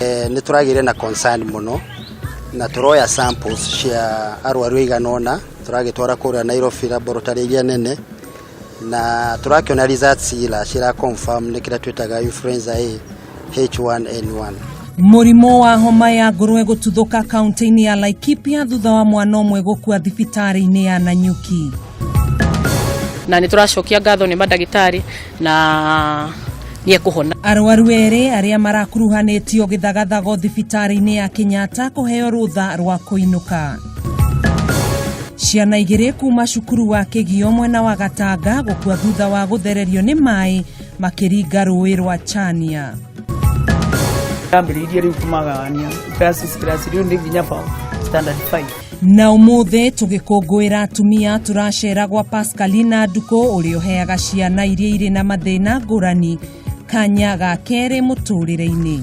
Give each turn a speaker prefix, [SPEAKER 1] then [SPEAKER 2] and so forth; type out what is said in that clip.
[SPEAKER 1] Nĩ tũragĩire na concern mũno na tũroya samples cia arwaru aigana ũna, tũragĩtwara kũrĩa Nairobi laboratory iria nene, na tũrakĩona results ira cira confirm nĩ kĩrĩa twĩtaga influenza A H1N1.
[SPEAKER 2] Mũrimũ wa homa ya ngũrwe gũtuthũka kaunti-inĩ ya Laikipia thutha wa mwana ũmwe gũkua thibitarĩ-inĩ ya Nanyuki.
[SPEAKER 3] Na nĩ tũracokia ngatho nĩ mandagĩtarĩ na nĩ ekũhona.
[SPEAKER 2] Arwaru erĩ arĩa marakuruhanĩtio gĩthagathago thibitarĩ-inĩ ya Kenyatta kũheo rũtha rwa kũinũka. Ciana igĩrĩ kuma cukuru wa Kĩgio mwena wa Gatanga gũkua thutha wa gũthererio nĩ maĩ makĩringa rũĩ rwa Chania.
[SPEAKER 4] Ndambĩrĩirie rĩu kũmagayania classes, class rĩu nĩ nginya standard 5.
[SPEAKER 2] Na ũmũthĩ tũgĩkũngũĩra atumia, tũracera gwa Pascalina Ndukũ ũrĩa ũheaga ciana iria irĩ na mathĩna ngũrani kanya ga kerĩ mũtũrĩre-inĩ.